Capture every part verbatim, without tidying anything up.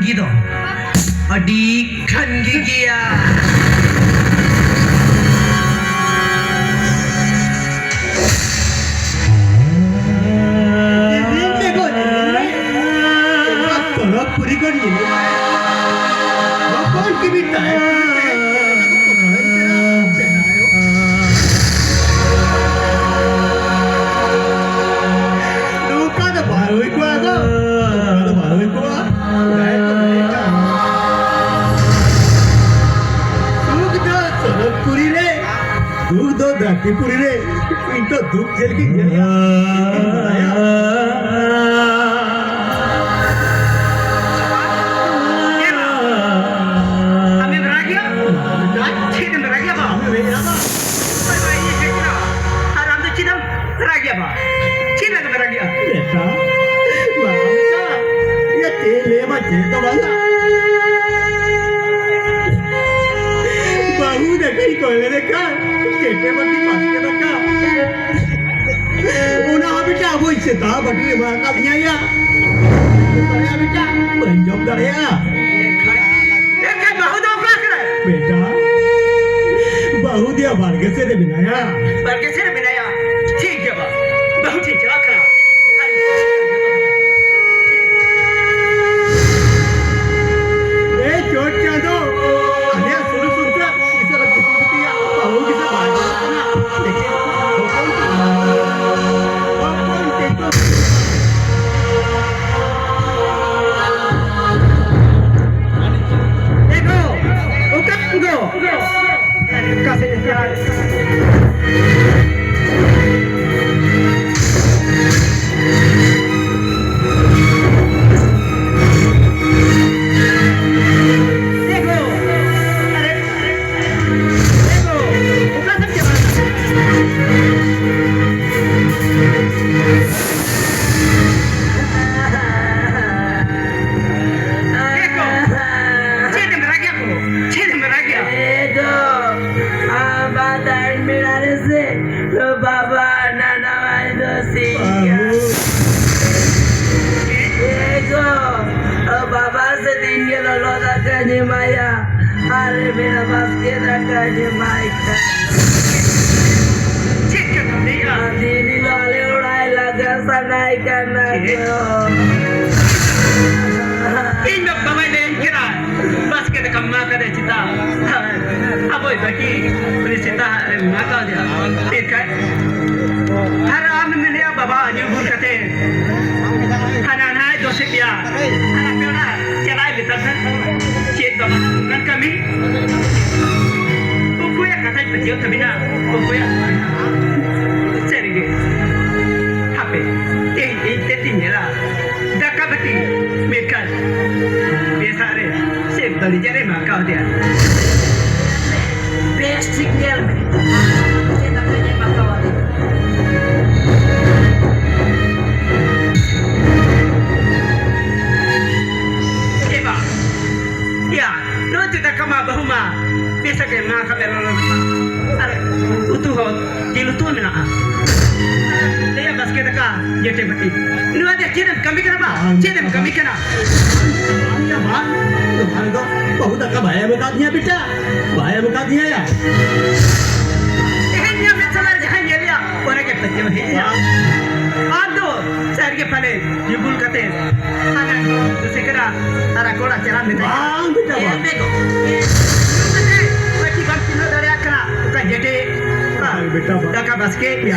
ᱜᱮ ᱫᱚ ᱟᱹᱰᱤ ᱠᱷᱟᱱ ᱜᱮ ᱜᱮᱭᱟ᱾ ᱛᱚᱨᱚᱯ ᱯᱩᱨᱤ ᱠᱚ ᱧᱮᱞ ᱦᱚᱯᱚᱱ ᱠᱤ ᱢᱤᱫᱴᱟᱝ ᱱᱚᱝᱠᱟ ᱫᱚ ᱵᱟᱭ ᱦᱩᱭ ᱠᱚᱜᱼᱟ ᱜᱚ᱾ ᱱᱚᱝᱠᱟ ᱫᱚ ᱵᱟᱭ ᱦᱩᱭ ᱠᱚᱜᱼᱟ᱾ ᱥᱩᱠ ᱫᱚ ᱥᱚᱨᱚᱜᱽᱯᱩᱨᱤ ᱨᱮ, ᱫᱩᱠ ᱫᱚ ᱫᱷᱟᱹᱨᱛᱤᱯᱩᱨᱤ ᱨᱮ᱾ ᱤᱧ ᱫᱚ ᱫᱩᱠ ᱪᱮᱫ ᱞᱮᱠᱟᱧ ᱧᱮᱞᱮᱜᱼᱟ? ᱪᱮᱫ ᱮᱢ ᱵᱟᱲᱟᱭᱟ? ᱟᱢᱮᱢ ᱨᱟᱜᱮᱜᱼᱟ? ᱪᱮᱫ ᱮᱢ ᱨᱟᱜᱮᱜᱼᱟ ᱵᱟ? ᱟᱢᱮᱢ ᱨᱟᱜᱮᱜᱼᱟ ᱵᱟ? ᱟᱨ ᱟᱢ ᱫᱚ ᱪᱮᱫ ᱮᱢ ᱨᱟᱜᱮᱜᱼᱟ ᱵᱟ? ᱪᱮᱫ ᱞᱟᱹᱜᱤᱫ ᱮᱢ ᱨᱟᱜᱮᱜᱼᱟ? ᱵᱮᱴᱟ, ᱵᱟᱝ ᱵᱮᱴᱟ, ᱤᱭᱟᱹ ᱪᱮᱫ ᱞᱟᱹᱭ ᱢᱟ ᱪᱮᱫ ᱫᱚ ᱵᱟᱝᱟ᱾ ᱵᱟᱹᱦᱩ ᱫᱟᱠᱟᱧ ᱠᱚᱭ ᱞᱮᱫᱮ ᱠᱷᱟᱱ, ᱪᱮᱴᱮ ᱵᱟᱹᱴᱤ ᱵᱟᱥᱠᱮ ᱫᱟᱠᱟ᱾ ᱚᱱᱟ ᱦᱚᱸ ᱵᱮᱴᱟ ᱟᱵᱚᱭ ᱥᱮᱛᱟ ᱵᱟᱹᱴᱤ ᱨᱮ ᱮᱢᱟ ᱟᱠᱟᱫᱤᱧᱟ ᱭᱟ᱾ ᱵᱟᱹᱧ ᱡᱚᱢ ᱫᱟᱲᱮᱭᱟᱜᱼᱟ ᱵᱮᱴᱟ, ᱵᱟᱹᱦᱩ ᱫᱚ ᱚᱠᱟ ᱠᱟᱱᱟᱭ? ᱵᱮᱴᱟ, ᱵᱟᱹᱦᱩ ᱫᱤᱭᱟ ᱵᱟᱲᱜᱮ ᱥᱮᱫ ᱨᱮ ᱢᱮᱱᱟᱭᱟ᱾ ᱵᱟᱲᱜᱮ ᱥᱮᱫ ᱨᱮ ᱢᱮᱱᱟᱭᱟ? ᱴᱷᱤᱠ ᱜᱮᱭᱟ ᱵᱟ, ᱵᱟᱹᱦᱩ ᱴᱷᱤᱠ ᱪᱟᱞᱟᱜ ᱠᱟᱱᱟ᱾ ᱮ ᱪᱚᱴ ᱪᱟᱸᱫᱚ, ᱟᱞᱮᱭᱟᱜ ᱥᱩᱨ ᱥᱩᱨ ᱛᱮ ᱤᱥᱟᱹᱨᱟ ᱠᱤᱛᱤ ᱠᱤᱛᱤᱭᱟ, ᱵᱟᱹᱦᱩ ᱜᱤᱫᱽᱨᱟᱹ ᱵᱟᱭ ᱧᱟᱢᱚᱜ ᱠᱟᱱᱟ᱾ ᱞᱮᱠᱤᱱ ᱦᱚᱯᱚᱱ ᱠᱩᱲᱤ, ᱦᱚᱯᱚᱱ ᱛᱮᱠᱚ ᱮ ᱜᱚ, ᱚᱠᱟ ᱠᱷᱚᱱ ᱜᱚ? ᱚᱠᱟ ᱥᱮᱫ ᱮ ᱪᱟᱞᱟᱜ? ᱫᱟᱠᱟᱧ ᱮᱢᱟᱭᱟ, ᱟᱨ ᱢᱮᱱᱟ ᱵᱟᱥᱠᱮ ᱫᱟᱠᱟᱧ ᱮᱢᱟᱭ ᱠᱟᱱᱟ᱾ ᱪᱮᱫ ᱠᱟᱛᱷᱟᱢ ᱞᱟᱹᱭᱮᱜᱼᱟ? ᱫᱤᱱ ᱦᱤᱞᱳᱜ ᱟᱞᱮ ᱚᱲᱟᱜ ᱮ ᱞᱟᱜᱟ ᱥᱟᱱᱟᱭ ᱠᱟᱱᱟ ᱪᱮᱫ? ᱜᱚ᱾ ᱤᱧ ᱫᱚ ᱵᱟᱵᱟᱭ ᱞᱟᱹᱭᱟᱹᱧ ᱠᱟᱱᱟ, ᱵᱟᱥᱠᱮ ᱫᱟᱠᱟᱢ ᱮᱢᱟ ᱠᱟᱫᱮ ᱪᱮᱫᱟᱜ? ᱟᱵᱚᱭ ᱵᱟᱹᱴᱤ ᱩᱱᱤ ᱥᱮᱛᱟᱜ ᱨᱮᱢ ᱮᱢᱟ ᱠᱟᱣᱫᱮᱭᱟ᱾ ᱮᱱᱠᱷᱟᱱ ᱟᱨ ᱟᱢ ᱢᱮᱱᱮᱜᱼᱟ ᱵᱟᱵᱟ ᱧᱩ ᱵᱩᱞ ᱠᱟᱛᱮ ᱦᱟᱱᱟ ᱱᱟᱭ ᱫᱚᱥᱮ ᱯᱮᱭᱟ᱾ ᱟᱨ ᱟᱯᱮ ᱚᱲᱟᱜ ᱪᱟᱞᱟᱜ ᱢᱮᱛᱟᱜ ᱠᱷᱟᱱ ᱪᱮᱫ ᱵᱟᱵᱟ ᱚᱱᱠᱟᱱ ᱠᱟᱹᱢᱤ? ᱚᱠᱚᱭᱟᱜ ᱠᱟᱛᱷᱟᱧ ᱯᱟᱹᱛᱭᱟᱹᱣ ᱛᱟᱹᱵᱤᱱᱟ? ᱚᱠᱚᱭᱟᱜ? ᱥᱟᱹᱨᱤᱜᱮ᱾ ᱦᱟᱯᱮ, ᱛᱮᱦᱮᱧ ᱤᱧ ᱛᱮᱫ ᱤᱧ ᱧᱮᱞᱟ᱾ ᱫᱟᱠᱟ ᱵᱟᱹᱴᱤ, ᱢᱮᱱᱠᱷᱟᱱ ᱵᱮᱥᱟᱜ ᱨᱮ ᱥᱮ ᱵᱟᱹᱲᱤᱡᱟᱜ ᱨᱮ ᱮᱢᱟ ᱠᱟᱣᱫᱮᱭᱟ᱾ ᱵᱮᱥ ᱴᱷᱤᱠ ᱧᱮᱞ ᱢᱮ᱾ ᱪᱮᱫ ᱫᱟᱠᱟᱧ ᱮᱢᱟ ᱠᱟᱣᱫᱮᱭᱟ? ᱮ ᱵᱟ, ᱭᱟ, ᱱᱚᱜᱼᱚᱭ ᱛᱚ ᱫᱟᱠᱟ ᱢᱟ ᱵᱟᱹᱦᱩ ᱢᱟ ᱵᱮᱥᱟᱜ ᱜᱮ ᱮᱢᱟ ᱠᱟᱫᱮ ᱞᱚᱞᱚ ᱫᱟᱠᱟ᱾ ᱟᱨ ᱩᱛᱩ ᱦᱚᱸ ᱡᱤᱞ ᱩᱛᱩ ᱢᱮᱱᱟᱜᱼᱟ᱾ ᱞᱟᱹᱭᱟ ᱵᱟᱥᱠᱮ ᱫᱟᱠᱟ, ᱡᱮᱴᱮ ᱵᱟᱹᱴᱤ᱾ ᱱᱚᱣᱟ ᱫᱚ ᱪᱮᱫ ᱮᱢ ᱠᱟᱹᱢᱤ ᱠᱟᱱᱟ ᱵᱟ? ᱪᱮᱫ ᱮᱢ ᱠᱟᱹᱢᱤ ᱠᱟᱱᱟ? ᱵᱟᱝ ᱭᱟ ᱵᱟᱝ, ᱱᱚᱣᱟ ᱨᱮᱫᱚ ᱵᱟᱹᱦᱩ ᱫᱟᱠᱟ ᱵᱟᱭ ᱮᱢ ᱟᱠᱟᱫᱤᱧᱟ ᱵᱮᱴᱟ, ᱵᱟᱭ ᱮᱢ ᱟᱠᱟᱫᱤᱧᱟ ᱭᱟ᱾ ᱛᱮᱦᱮᱧ ᱧᱟᱢᱮᱫ ᱥᱟᱞᱟ ᱡᱟᱦᱟᱸᱭ ᱧᱮᱞᱮᱭᱟ, ᱚᱱᱟ ᱜᱮ ᱯᱟᱹᱛᱭᱟᱹᱣ ᱦᱮᱡ ᱮᱱᱟ᱾ ᱟᱫᱚ ᱥᱟᱹᱨᱤ ᱜᱮ ᱯᱟᱞᱮ ᱧᱩ ᱵᱩᱞ ᱠᱟᱛᱮ ᱦᱟᱱᱟ ᱫᱩᱥᱮ ᱠᱟᱱᱟ, ᱟᱨ ᱟᱠᱚ ᱚᱲᱟᱜ ᱪᱟᱞᱟᱜ ᱢᱮᱛᱟᱭ᱾ ᱵᱟᱝ ᱵᱮᱴᱟ, ᱵᱟᱝ᱾ ᱮ ᱵᱮᱜᱚ᱾ ᱯᱟᱹᱴᱤ ᱵᱟᱢ ᱪᱤᱱᱦᱟᱹᱣ ᱫᱟᱲᱮᱭᱟᱜ ᱠᱟᱱᱟ, ᱚᱱᱠᱟ ᱡᱮᱴᱮ, ᱵᱟᱝ ᱵᱮᱴᱟ, ᱵᱟᱝ᱾ ᱫᱟᱠᱟ ᱵᱟᱥᱠᱮ᱾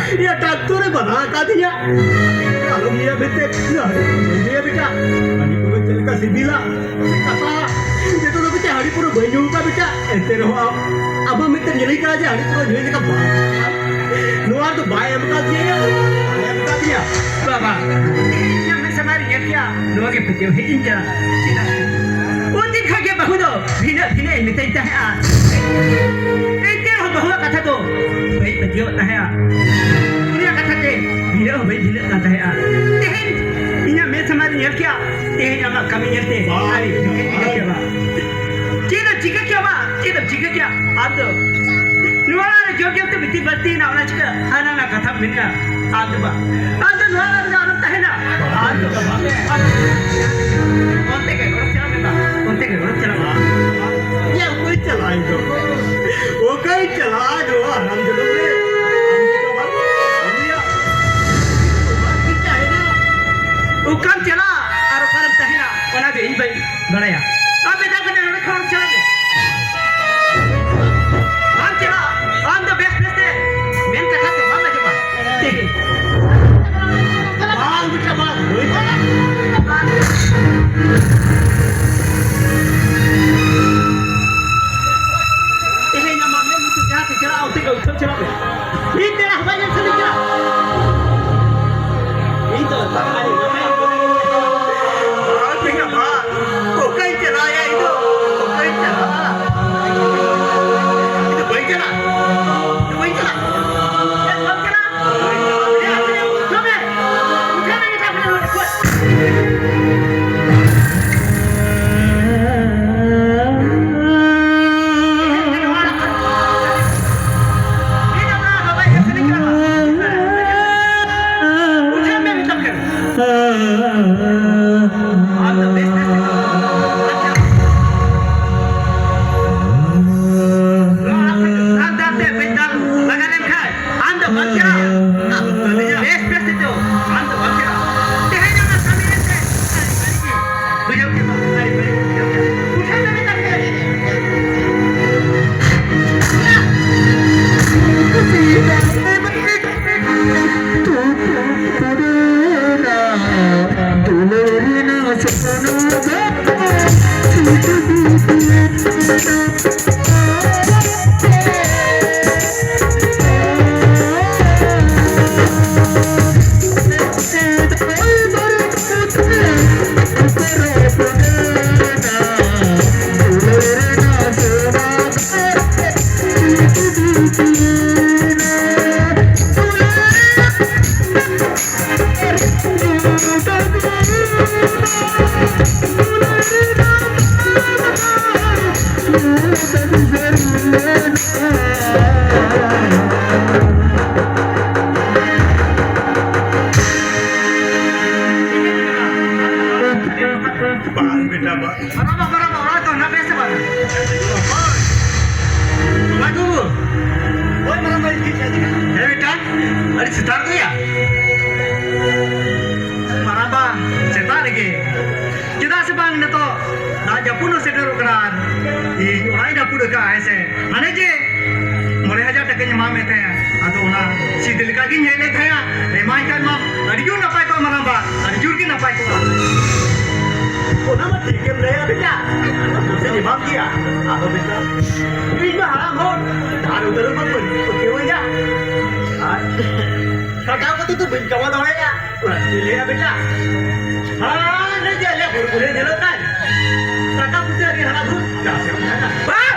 ᱭᱟ, ᱰᱟᱠᱛᱚᱨᱮ ᱢᱟᱱᱟ ᱟᱠᱟᱫᱤᱧᱟ᱾ ᱟᱞᱚᱢ ᱧᱩᱭᱟ ᱢᱮᱱᱛᱮ᱾ ᱧᱩᱭᱟ ᱵᱮᱴᱟ᱾ ᱦᱟᱺᱰᱤ ᱯᱟᱹᱣᱨᱟᱹ ᱪᱮᱫ ᱞᱮᱠᱟ ᱥᱤᱵᱤᱞᱟ, ᱪᱮᱫ ᱠᱟᱛᱷᱟ᱾ ᱡᱚᱛᱚ ᱫᱚ ᱵᱮᱴᱟ ᱦᱟᱺᱰᱤ ᱯᱟᱹᱣᱨᱟᱹ ᱵᱟᱹᱧ ᱧᱩ ᱟᱠᱟᱫ ᱵᱮᱴᱟ᱾ ᱮᱱᱛᱮ ᱨᱮᱦᱚᱸ ᱟᱢ, ᱟᱢ ᱢᱟ ᱢᱤᱫᱴᱮᱱ ᱧᱮᱞᱮᱧ ᱠᱟᱱᱟ ᱡᱮ ᱦᱟᱺᱰᱤ ᱯᱟᱹᱣᱨᱟᱹ ᱧᱩᱭ ᱞᱮᱠᱟ ᱵᱟᱝ᱾ ᱱᱚᱣᱟ ᱫᱚ ᱵᱟᱭ ᱮᱢ ᱟᱠᱟᱫᱤᱧᱟ, ᱵᱟᱭ ᱮᱢ ᱟᱠᱟᱫᱤᱧᱟ᱾ ᱵᱟᱵᱟ, ᱤᱧ ᱟᱢ ᱥᱟᱢᱟᱝ ᱨᱮ ᱧᱮᱞ ᱠᱮᱭᱟ, ᱱᱚᱣᱟ ᱜᱮ ᱯᱟᱹᱛᱭᱟᱹᱣ ᱦᱮᱡ ᱤᱧ ᱠᱟᱱᱟ᱾ ᱪᱮᱫᱟᱜ ᱥᱮ ᱩᱱ ᱫᱤᱱ ᱠᱷᱚᱱ ᱜᱮ ᱵᱟᱹᱦᱩ ᱫᱚ ᱵᱷᱤᱱᱟᱹ ᱵᱷᱤᱱᱟᱹ ᱢᱤᱛᱟᱹᱧ ᱛᱟᱦᱮᱸᱜᱼᱟ᱾ ᱮᱱᱛᱮ ᱨᱮᱦᱚᱸ ᱵᱟᱹᱦᱩᱣᱟᱜ ᱠᱟᱛᱷᱟ ᱫᱚ ᱵᱟᱹᱧ ᱯᱟᱹᱛᱭᱟᱹᱣᱟᱜ ᱛᱟᱦᱮᱸᱜᱼᱟ᱾ ᱩᱱᱤᱭᱟᱜ ᱠᱟᱛᱷᱟ ᱛᱮ ᱵᱷᱤᱱᱟᱹ ᱦᱚᱸ ᱵᱟᱹᱧ ᱵᱷᱤᱱᱟᱹᱜ ᱠᱟᱱ ᱛᱟᱦᱮᱸᱜᱼᱟ᱾ ᱛᱮᱦᱮᱧ ᱤᱧᱟᱜ ᱢᱮᱫ ᱥᱟᱢᱟᱝ ᱨᱮ ᱧᱮᱞ ᱠᱮᱭᱟ, ᱛᱮᱦᱮᱧ ᱟᱢᱟᱜ ᱠᱟᱹᱢᱤ ᱧᱮᱞ ᱛᱮ ᱟᱹᱰᱤ ᱵᱷᱤᱱᱟᱹ ᱵᱷᱤᱱᱟᱹ ᱠᱮᱭᱟ᱾ ᱪᱮᱫ ᱮᱢ ᱪᱤᱠᱟᱹ ᱠᱮᱭᱟ ᱵᱟ? ᱪᱮᱫ ᱮᱢ ᱪᱤᱠᱟᱹ ᱠᱮᱭᱟ? ᱟᱢ ᱫᱚ ᱱᱚᱣᱟ ᱨᱮ ᱡᱳᱨ ᱡᱳᱨ ᱛᱮ ᱵᱤᱛᱤ ᱵᱟᱹᱲᱛᱤᱭᱮᱱᱟ, ᱚᱱᱟ ᱪᱤᱠᱟᱹ ᱦᱟᱱᱟ ᱱᱟ ᱠᱟᱛᱷᱟᱢ ᱢᱮᱱᱟ? ᱟᱢ ᱫᱚ ᱵᱟ, ᱟᱢ ᱫᱚ ᱱᱚᱣᱟ ᱨᱮ ᱟᱞᱚᱢ ᱛᱟᱦᱮᱱᱟ᱾ ᱟᱢ ᱫᱚ ᱵᱟ, ᱚᱱᱛᱮ ᱜᱮ ᱜᱚᱲᱚ ᱪᱟᱞᱟᱜ ᱢᱮ ᱵᱟ, ᱚᱱᱛᱮ ᱜᱮ ᱜᱚᱲᱚ ᱪᱟᱞᱟᱜ ᱢᱮ᱾ ᱢᱮᱛᱟᱢ ᱠᱟᱱᱟ, ᱱᱚᱰᱮ ᱠᱷᱚᱱ ᱪᱟᱞᱟᱜ ᱢᱮ᱾ ᱵᱟᱢ ᱪᱟᱞᱟᱜᱼᱟ᱾ ᱟᱢ ᱫᱚ ᱵᱮᱥ ᱵᱮᱥ ᱛᱮ ᱢᱮᱱ ᱠᱟᱛᱷᱟ ᱛᱮ ᱵᱟᱢ ᱟᱸᱡᱚᱢᱟ᱾ ᱛᱮᱦᱮᱧ ᱵᱟᱝ ᱵᱩᱡᱷᱟᱹᱜᱼᱟ, ᱵᱟᱝ᱾ ᱛᱮᱦᱮᱧ ᱟᱢᱟᱜ ᱢᱮᱫ ᱞᱩᱛᱩᱨ ᱡᱟᱦᱟᱸ ᱛᱮ ᱪᱟᱞᱟᱜᱼᱟ, ᱚᱱᱛᱮ ᱜᱮ ᱩᱴᱷᱟᱹᱣ ᱪᱟᱞᱟᱜ ᱢᱮ᱾ ᱤᱧ ᱯᱮᱲᱟ ᱦᱚᱸ ᱵᱟᱹᱧ ᱧᱮᱞ ᱥᱟᱱᱟᱧ ᱠᱟᱱᱟ᱾ ᱤᱧ ᱫᱚ ᱵᱟᱝ, ᱟᱹᱰᱤ ᱱᱟᱯᱟᱭ ᱤᱧ ᱵᱩᱡᱷᱟᱹᱣ ᱠᱮᱫᱟ᱾ ᱵᱟᱝ ᱵᱚᱭᱦᱟ, ᱵᱟᱝ᱾ ᱚᱠᱟᱧ ᱪᱟᱞᱟᱜᱼᱟ ᱤᱧ ᱫᱚ? ᱚᱠᱟᱧ ᱪᱟᱞᱟᱜᱼᱟ? ᱤᱧ ᱫᱚ ᱵᱟᱹᱧ ᱪᱟᱞᱟᱜᱼᱟ᱾ ᱤᱧ ᱫᱚ ᱵᱟᱹᱧ ᱪᱟᱞᱟᱜᱼᱟ᱾ ᱪᱮᱫ ᱵᱟᱢ ᱪᱟᱞᱟᱜᱼᱟ? ᱵᱟᱹᱧ ᱪᱟᱞᱟᱜᱼᱟ᱾ ᱪᱚ ᱵᱮ, ᱩᱴᱷᱟᱹᱣ ᱢᱮ ᱢᱮᱛᱟ ᱠᱚ ᱠᱟᱱᱟ ᱱᱚᱰᱮ ᱠᱷᱚᱱ᱾ ᱟᱢ ᱫᱚ ᱵᱟᱧᱪᱟᱣ᱾ ᱵᱮᱥ, ᱵᱮᱥ ᱛᱮ ᱪᱚ᱾ ᱟᱢ ᱫᱚ ᱵᱟᱧᱪᱟᱣ᱾ ᱛᱮᱦᱮᱧ ᱚᱱᱟ ᱠᱟᱹᱢᱤ ᱨᱮ ᱥᱮ᱾ ᱵᱩᱡᱷᱟᱹᱣ ᱠᱮᱫ ᱵᱟᱝ? ᱵᱩᱡᱷᱟᱹᱣ ᱠᱮᱫ ᱵᱟᱝ? ᱵᱩᱡᱷᱟᱹᱣ ᱠᱮᱫ ᱵᱟᱝ? ᱵᱟᱝ ᱵᱮᱴᱟ, ᱵᱟᱝ᱾ ᱵᱟᱨᱟᱵᱟ, ᱵᱟᱨᱟᱵᱟ, ᱚᱲᱟᱜ ᱫᱚ ᱱᱟᱯᱮ ᱥᱮ ᱵᱟᱝ? ᱦᱳᱭ᱾ ᱵᱟᱹᱵᱩ᱾ ᱦᱳᱭ, ᱢᱟᱨᱟᱝᱵᱟ, ᱤᱧ ᱜᱮ ᱪᱮᱫ ᱞᱮᱠᱟ? ᱦᱮᱸ, ᱵᱮᱴᱟ, ᱟᱹᱰᱤ ᱥᱮᱛᱟᱜ ᱨᱮᱭᱟ᱾ ᱢᱟᱨᱟᱝᱵᱟ, ᱥᱮᱛᱟᱜ ᱨᱮᱜᱮ᱾ ᱪᱮᱫᱟᱜ ᱥᱮ ᱵᱟᱝ ᱱᱤᱛᱚᱜ ᱫᱟᱜ ᱡᱟᱹᱯᱩᱫ ᱦᱚᱸ ᱥᱮᱴᱮᱨ ᱤᱧ ᱚᱲᱟᱜ ᱤᱧ ᱨᱟᱹᱯᱩᱫ ᱟᱠᱟᱫᱼᱟ, ᱦᱮᱸ ᱥᱮ? ᱦᱟᱱᱮ ᱡᱮ ᱢᱚᱬᱮ ᱦᱟᱡᱟᱨ ᱴᱟᱠᱟᱧ ᱮᱢᱟᱫ ᱢᱮ ᱛᱟᱦᱮᱸᱫ, ᱟᱫᱚ ᱚᱱᱟ ᱥᱤᱫ ᱞᱮᱠᱟ ᱜᱤᱧ ᱦᱮᱡ ᱞᱮᱱ ᱛᱟᱦᱮᱸᱫ᱾ ᱮᱢᱟᱧ ᱠᱷᱟᱱ ᱢᱟ ᱟᱹᱰᱤ ᱡᱳᱨ ᱱᱟᱯᱟᱭ ᱠᱚᱜᱼᱟ ᱢᱟᱨᱟᱝᱵᱟ, ᱟᱹᱰᱤ ᱡᱳᱨ ᱜᱮ ᱱᱟᱯᱟᱭ ᱠᱚᱜᱼᱟ᱾ ᱚᱱᱟ ᱢᱟ ᱴᱷᱤᱠ ᱜᱮᱢ ᱞᱟᱹᱭᱟ ᱵᱮᱴᱟ, ᱟᱫᱚ ᱯᱩᱭᱥᱟᱹᱧ ᱮᱢᱟᱢ ᱜᱮᱭᱟ᱾ ᱟᱫᱚ ᱵᱮᱴᱟ, ᱤᱧ ᱢᱟ ᱦᱟᱲᱟᱢ ᱦᱚᱲ, ᱫᱷᱟᱨ ᱩᱫᱷᱟᱹᱨ ᱢᱟ ᱵᱟᱹᱧ ᱯᱟᱹᱛᱭᱟᱹᱣᱟᱹᱧᱟ᱾ ᱟᱨ ᱥᱟᱡᱟᱣ ᱠᱟᱛᱮ ᱫᱚ ᱵᱟᱹᱧ ᱠᱟᱢᱟᱣ ᱫᱟᱲᱮᱭᱟᱜᱼᱟ᱾ ᱚᱱᱟ ᱛᱮᱜᱮ ᱞᱟᱹᱭᱟ ᱵᱮᱴᱟ, ᱦᱟᱱᱮ ᱡᱮ ᱟᱞᱮᱭᱟᱜ ᱵᱩᱨᱩ ᱠᱚᱞᱮ ᱧᱮᱞᱚᱜ ᱠᱟᱱ, ᱴᱟᱠᱟ ᱯᱩᱭᱥᱟᱹ ᱟᱹᱰᱤ ᱦᱟᱲᱟᱢ ᱦᱚᱲ, ᱪᱟᱥ ᱮᱢ ᱢᱮᱱᱟ᱾ ᱵᱟᱝ!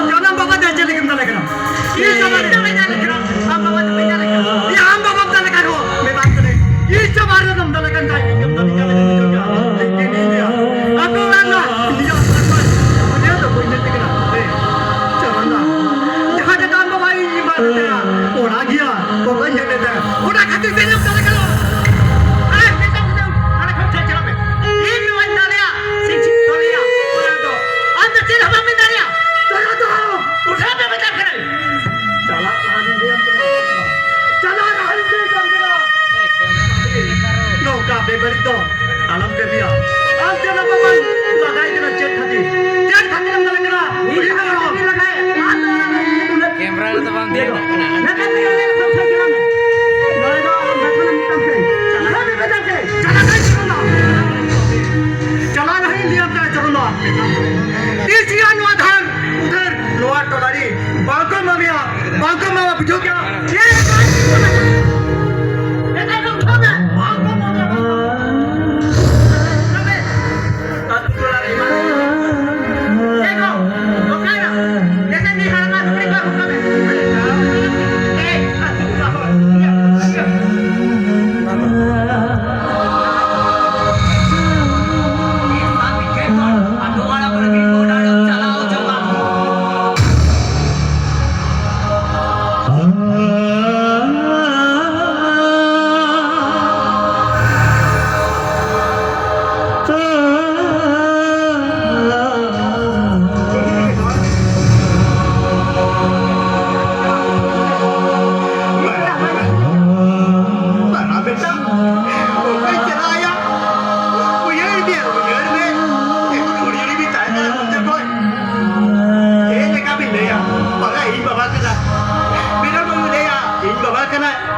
ᱡᱟᱱᱟᱢ ᱵᱟᱵᱟ ᱫᱚ ᱪᱮᱫ ᱞᱟᱹᱜᱤᱫ ᱮᱢ ᱫᱟᱞᱮ ᱠᱟᱱᱟ?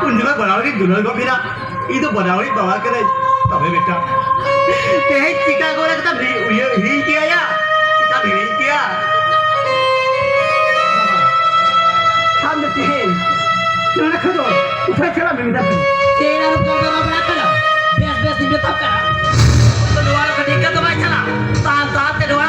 ᱩᱱ ᱡᱚᱠᱷᱚᱱ ᱵᱟᱱᱟ ᱦᱚᱲᱤᱧ ᱫᱩᱞᱟᱹᱲ ᱜᱚᱫ ᱮᱱᱟ᱾ ᱤᱧ ᱫᱚ ᱵᱟᱱᱟ ᱦᱚᱲᱤᱧ ᱵᱟᱵᱟ ᱠᱟᱹᱱᱟᱹᱧ᱾ ᱛᱚᱵᱮ ᱵᱮᱴᱟ, ᱛᱮᱦᱮᱧ ᱪᱤᱠᱟ ᱜᱚᱫ ᱠᱟᱫᱟᱢ? ᱦᱤ-, ᱩᱭᱦᱟᱹᱨ ᱦᱤᱲᱤᱧ ᱠᱮᱭᱟ ᱭᱟ? ᱪᱤᱠᱟᱢ ᱦᱤᱲᱤᱧ ᱠᱮᱭᱟ? ᱟᱢ ᱫᱚ ᱛᱮᱦᱮᱧ ᱱᱚᱰᱮ ᱠᱷᱚᱱ ᱫᱚ ᱩᱴᱷᱟᱹᱣ ᱪᱟᱞᱟᱜ ᱢᱮ ᱢᱮᱛᱟᱢ ᱠᱟᱱᱟ᱾ ᱪᱮᱫ ᱟᱨ ᱠᱚ ᱵᱟᱵᱟ ᱵᱟᱲᱟ ᱠᱟᱱᱟ? ᱵᱮᱥ ᱵᱮᱥ ᱤᱧ ᱢᱮᱛᱟᱢ ᱠᱟᱱᱟ᱾ ᱛᱚ ᱱᱚᱣᱟ ᱫᱚ ᱱᱤᱝᱠᱟᱹ ᱫᱚ ᱵᱟᱭ ᱪᱟᱞᱟᱜ᱾ ᱛᱟᱲᱟᱢ ᱛᱟᱲᱟᱢ ᱛᱮ ᱱᱚᱣᱟ